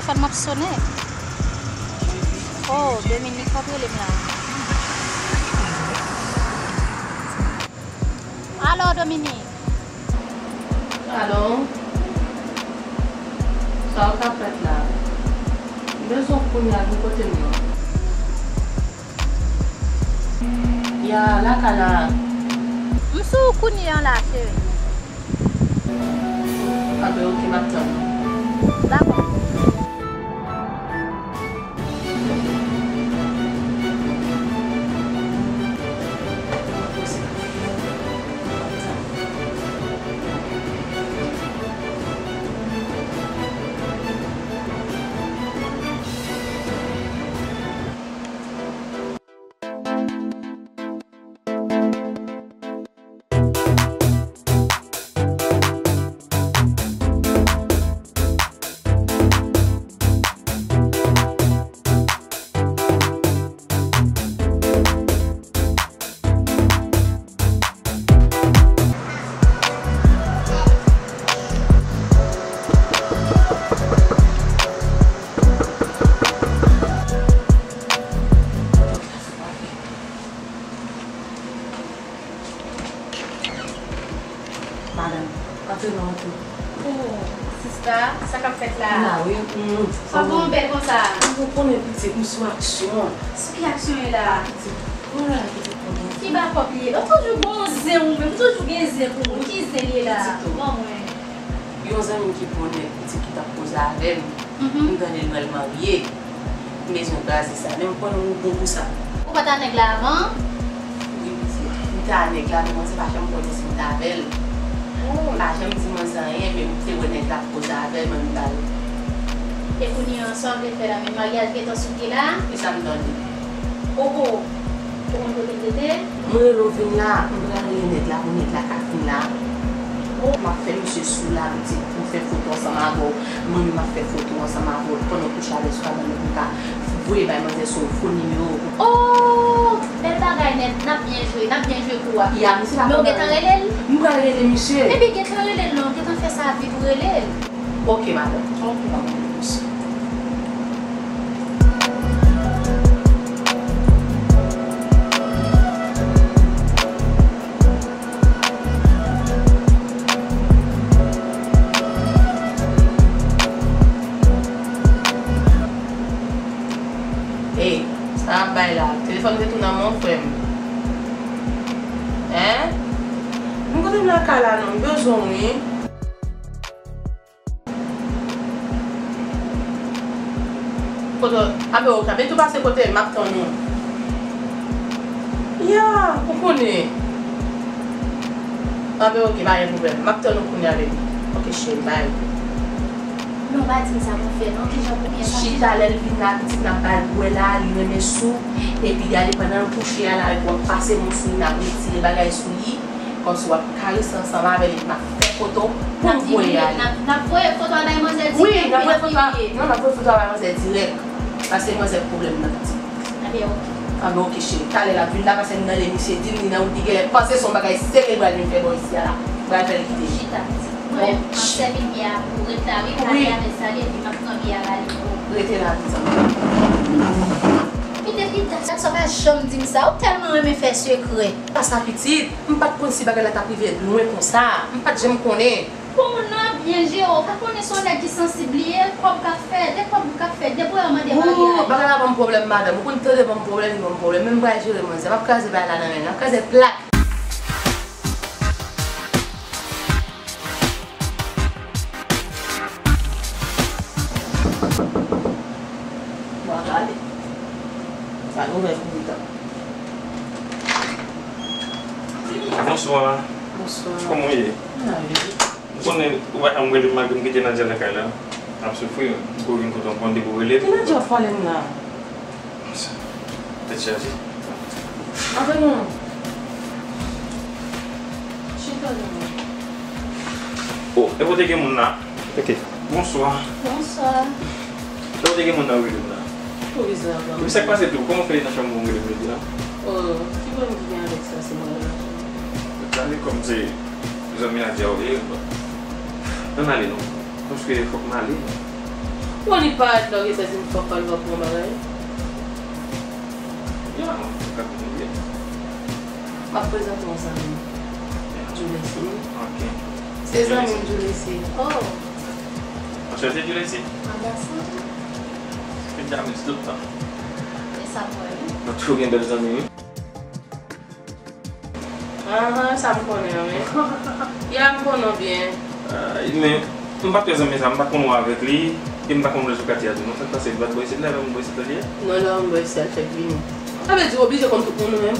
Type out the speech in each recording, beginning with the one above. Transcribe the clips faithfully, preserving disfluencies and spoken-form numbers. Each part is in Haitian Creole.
Telefòn m ap sonnen. Oh, Dominique ap rele m la. Alo, Dominique. Alo. Sa w ka fèt la? M bezwen w kounye a, vin kote m nan. Ya, lakay la. M sou ou kounye a la, cheri. Anben, oke, m ap tann ou. Dakò. Madanm, antre non, antre. Oh, sista, sa k ap fèt la? M la, wi. Mm. Sa w gen yon bèl konsa? Ou konnen pitit, m sou aksyon. Sou ki aksyon w ye la? Pitit, mwen la, pitit, konnen. Ki ba kòb li ye? Ou toujou gon zen ou menm, ou toujou gen zen pou ou. Ki zen li ye la? Pitit, oh. Ban mwen. Yon zanmi m ki bon nèg, pitit, ki t ap koze avè m. Mhm. M tande l pral marye. M bezwen kraze sa, men m konnen ou bon pou sa. Ou pa t a nèg la avan? Wi, pitit. M te a nèg la, men manzè pa janm konnen si m t avè l. Oh. Li pa janm di manzè anyen, men m te wè nèg la ap koze avè l, mwen m ba l. E kounye a, sa w vle fè la, men maryaj gentan sou pye la? E sa m tande. Oh, oh. Ou konn kote l rete? Mwen rele w vin la, m pral rele nèg la pou nèg la ka vin la. Oh, m ap fè misye sou la, m di pou m fè foto ansanm avè w. Mwen menm m ap fè foto ansanm avè w. Pandan w kouche avè l sou kabann nan, pou m ka voye bay manzè sa yon fo nimewo. Oh, bèl bagay nèt, n ap byen jwe, n ap byen jwe kou a. Ya, misye pa... Men w gentan rele l? M pral rele misye. Ebyen gentan rele l non, gentan fè sa vit ou rele l. Oke, madanm. Oke, madanm. Ey, sa ap bay la? Telefòn retounen a men w, frè m. Hein? M kote m lakay la non, m bezwen w wi. Kote w? Anben oke, anben tou pase kote m, m ap tann ou. Ya, ou konnen. Anben oke, pa gen pwoblèm. M ap tann ou kounye a, baby. Oke, cheri, bye. Non, pa di m sa pou fè, non. Kijan pou fè sa? Chita, lè l vin la, pitit, n ap ba l bwè la, li renmen sou. Epi gade, pandan l kouche a la, w ap pase men w sou li, n ap retire bagay sou li. Kòmsi w ap karese ansanm avè l, epi n ap fè foto pou n voye ale. N ap, n ap voye foto a bay manzè dirèk. Wi, n ap voye foto a, non, n ap voye foto a bay manzè dirèk. Paske manzè pwoblèm nan piti. Anben, oke. Anben, oke, cheri. Talè l ap vin la, paske m tande misye di m li nan wout, li genlè panse se yon bagay serye l pral vin fè bò isi a la. Pral fè l kite. Chita, pitit. Mwen menm, m ap sèvi biyè a pou w ret la, wi, pale avè l, salye l, epi m ap pran biyè a ba li pou ou. Rete la, pitit. Kite pita, sa pa janm di m sa, ou tèlman renmen fè sekrè. Pa sa, pitit. M pa t konn si bagay la t ap rive lwen konsa. M pa t janm konnen. Bon, n ap byen jere, w pa konnen se yon nèg ki sansib li ye, kòb k ap fè, de kòb k ap fè, de pwoblèm an de maryaj. Bagay la ban m pwoblèm, madanm. Ou konn tande ban m pwoblèm, li ban m pwoblèm. Men m pral jere manzè. M ap kraze bagay la nan men l. M ap kraze l plat. Bon, gade. Sa nouvèl pou mwen. Bonswa. Bonswa. Kòman w ye? M la wi. M konnen ou pa janm rele m malgre m kite Nadia lakay la. Ap soufri, m kouri vin kote w, m konn depi w rele m. Ki Nadia w ap pale m la? Tèt chaje. Antre non. Chita non. Oh, e kote gen moun la? Ok. Bonswa. Bonswa. Lè w te gen moun nan rele m nan. Wi, sa va. Epi sa k pase tou? Kòman w fè nan chanm ou rele m jodi a? Oh, ki pwoblèm ki gen avèk sa, se mwen menm. Gade kòm se zanmi Nadia w ye. Ann ale non. Paske fòk m ale non. Bon, li parèt la, ou gentan di m fòk al bò pou yon bagay. Ya, ou ka konn byen. M ap prezante yon zanmi m. Julesy. Ok. Se zanmi m Julesy. Oh. Anchante Julesy. Angasan. Se James tout tan. E sa m wè, wi. Nou toujou gen bèl zanmi, wi. Ahan, sa m konnen an, wi. Ya, m konnen w byen. Ay, men, m pa trè zanmi sa, m pa konn wè avèk li, e m pa konn wè l sou katye a tou. Non, sa k pase, bad boy isit la, lè moun bò isit la li ye? Non, lè moun bò isit la, l fèk vini. Sa vle di, w oblije konn tout moun ou menm?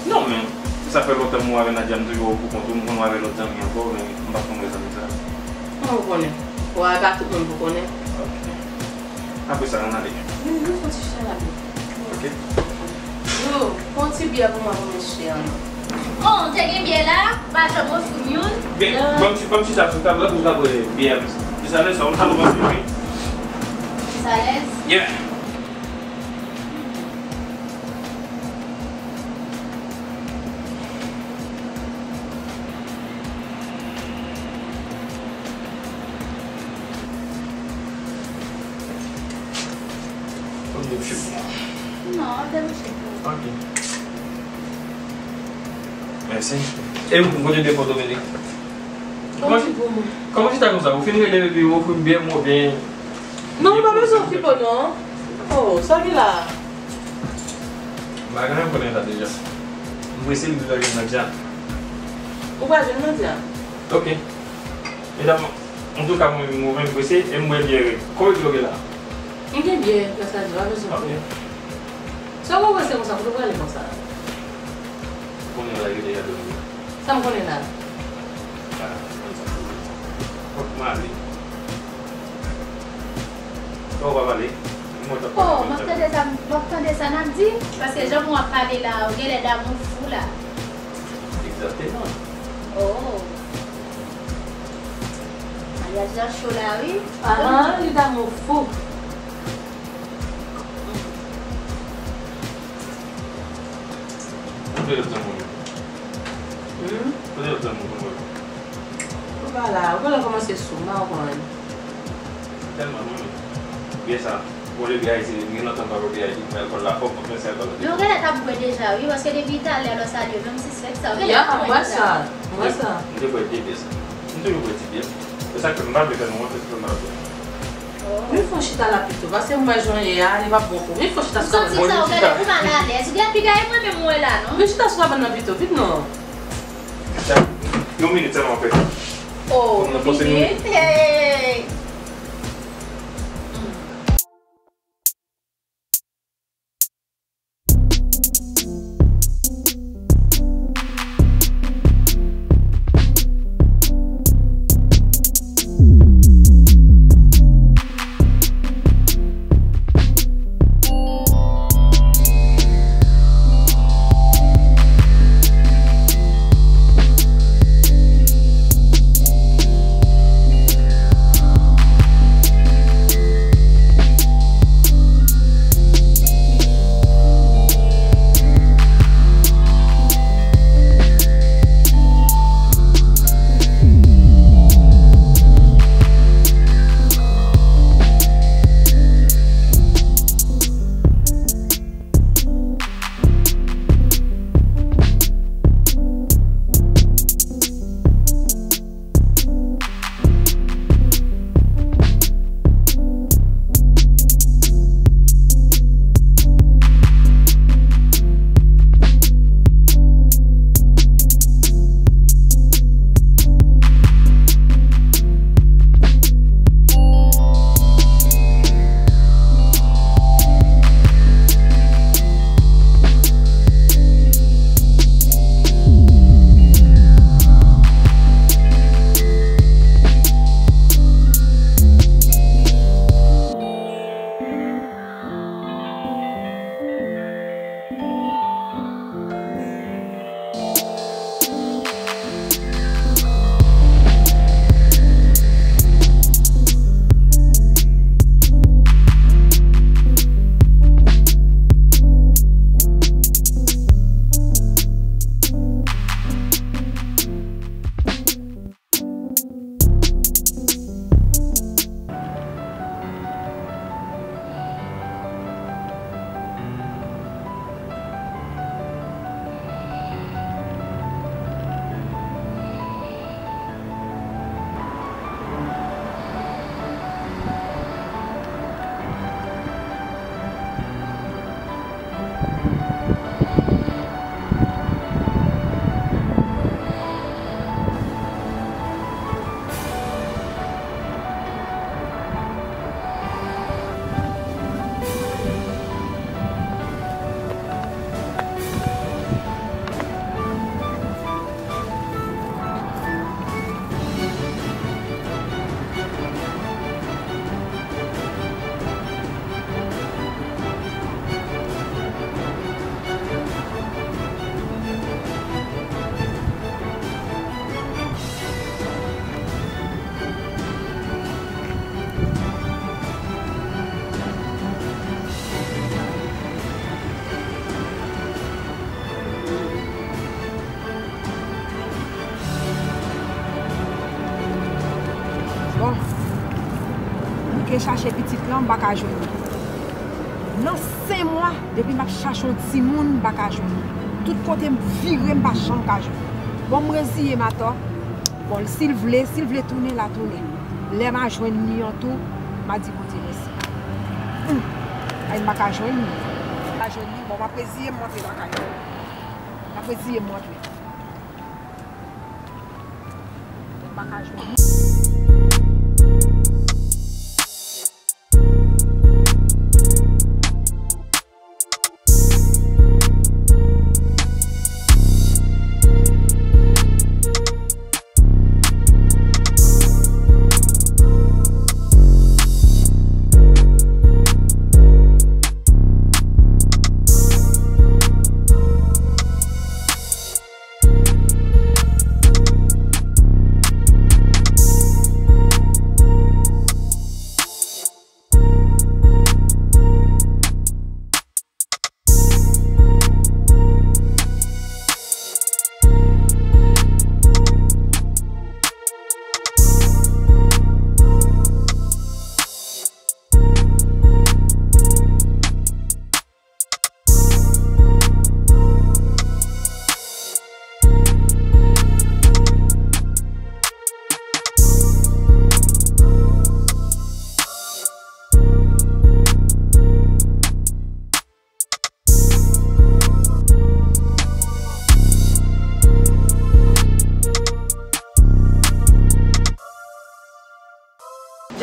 Non, men, sa fè lontan m wè avè Nadia, m toujou wè w pou kont ou, m konn wè avè lòt zanmi ankò, men m pa konn wè zanmi sa. Kòman w konnen? Ou wè pa tout moun pou konnen. Ok. Apre sa, ann ale. Wi, nou fè yon ti chalabè. Ok. Yo, pran ti byè pou mwen, pou mesye an. Oh, te gen byè la, pa janm ofri m youn. Gen, ban m ti, ban m chita sou tab la pou m ka bwè byè a. Desalin, sa, ou ta nou panse, wi. Desalin? Yeah. Ou vle mouche pou mwen? Non, ap debouche pou ou. Ok. Mèsi. E ou, kote depo Dominik? Kòman chita konsa? Ou fin rele epi ou ofri m byè m oubyen? Non, ou pa bezwen okipe w non. Oh, sa ki la? M pa genyen konnen sa deja. M prese m bezwen jwenn Nadia. Ou pral jwenn Nadia? Ok. Medam, antouka mwen menm, mwen menm prese e m bwè byè wi. Konbyen dlo gen la? M gen byè, Nastasie, pa bezwen. Ok. Sa w prese konsa, kote w prale konsa? Konnen w la, yo deja dòmi. Sa m konnen la? Ah, konn sa. Fòk m ale. Sa w pa pale? Mwen t ap pale. Oh, m ap tande sa, m ap tande sa n ap di. Paske jan w ap pale la, ou genlè damou fou la. Egzakteman. Oh. Maryaj la cho la, wi. Ah, li damou fou. Kote lòt zanmi w yo? Hmm? Kote lòt zanmi w yo? Ou pa la, ou genlè kòmanse sou mwen, ou konprann. Tèlman, mwen, byen sa. Bon, depi Ayiti, gen lontan m pa bwè byè, li pran alkòl la, fòk mwen fè se alkòl la. Men ou genlè t ap bwè deja, wi, paske depi talè lè w salye, menm sispèk sa, ou genlè t ap bwè deja. Ya, m wè sa, m wè sa. M te bwè de byè sa. M toujou bwè ti byè. E sa k fè m pa vle fè nou wont, se pou m pa bwè. Vin fè yon chita la pito, paske m wè jan w ye a, li p ap bon pou ou. Vin fè yon chita sou kabann. M santi sa, ou genlè pou malalèz. Ou genlè pi gaye mwen menm ou wè la, non? Vin chita sou kabann nan pito, vit non. Yon minit sèlman, frè. Oh, pou m nan fòse nou. Hey! Bon, m te chache pitit lan, m pa ka jwenn li. Nan senk mwa, depi m ap chache yon timoun, m pa ka jwenn li. Tout kote m vire, m pa janm ka jwenn li. Bon, m reziye m atò. Bon, si l vle, si l vle tounen, l a tounen. Lè m a jwenn li an tou, m a di Bondye mèsi. Hum. Ay, m pa ka jwenn li. M pa jwenn li. Bon, m ap reziye m, m antre lakay mwen. M ap reziye m, m antre. M pa ka jwenn li.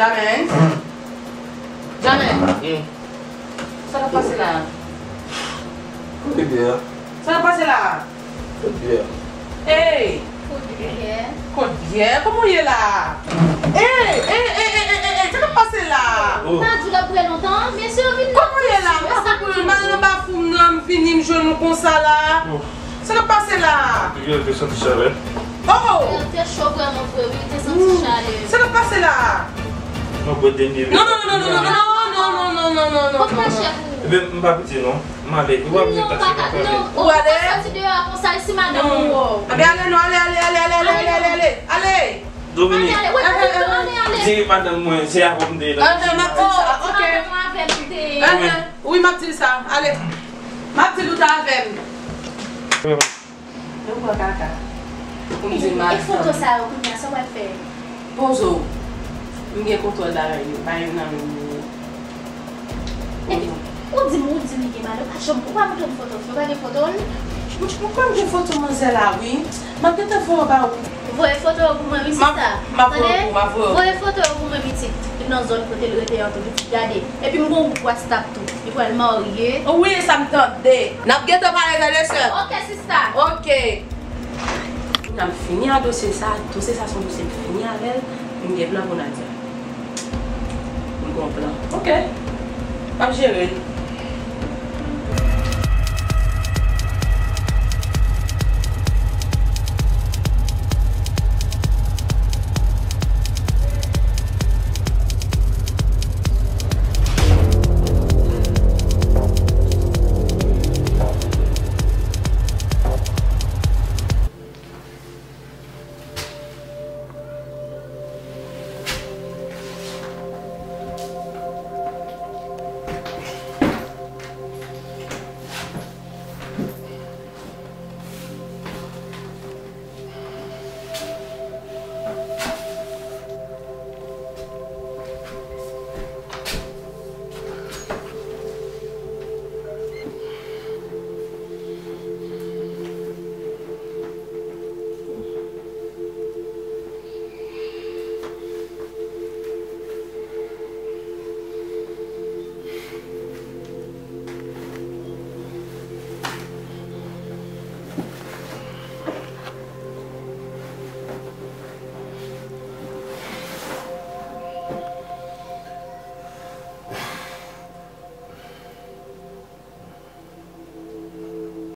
Jamel? Jamel? Hmm. Sa k ap pase la a? Kote byè a? Sa k ap pase la a? Kote byè a? Ey! Kote byè? Kote byè? Kòman w ye la a? Ey, ey, ey, sa k ap pase la a? Oh. M pa di w l ap prè lontan, mesye yo vin la. Kòman w ye la a? M pa konprann. M al nan bafou m nan, m vini, m jwenn ou konsa la a. Oh. Sa k ap pase la a? Li te santi chalè. Oh! Li te cho vrèman vre, wi, li te santi chalè. Sa k ap pase la a? Mwen bwè dènye vè. Non, non, non, non, non, non, non, non, non, non, non, non, non, non, non. Kot machè pou ou? Ebyen, m pa piti non. M ale. Ou pa bezwen taksi, m pa ale. Non, ou pa ka soti deyò a konsa, e si madanm ou wè w? Ebyen, ale non, ale, ale, ale. Dominique. Ale, ale, wè, ale, ale, ale. Di madanm mwen, se avè w m te ye la. Ah, non, m ap di sa, ok. Madanm avè m te ye. Ah, wi, m ap di l sa. Ale. M ap di l ou t avè m. Yo pran kaka. Pou m di madanm. E foto sa yo, kounye a, sa w ap fè? Poze w. M gen kontwòl bagay yo. Pa yo nan men m yo ye. Epi, ou di m, ou di m li gen madanm, ou pa janm, ou pa montre m foto, ou pa gen foto l? Ou, ou kwè m gen foto manzè la, wi. M ap gentan voye yo ba ou. Voye foto yo pou mwen, wi, sista. M ap voye pou, m ap voye yo. Voye foto yo pou mwen, pitit. Nan zòn kote l rete an tou, pitit, gade. Epi m gon gwoup WhatsApp tou. Li pral marye. Wi, e sa m tande. N ap gentan pale, tande, sè. Ok, sista. Ok. Kounya m fini ak dosye sa, dosye sa se yon dosye m fini avè l, m gen plan pou Nadia. M gen yon plan. Ok. M ap jere l.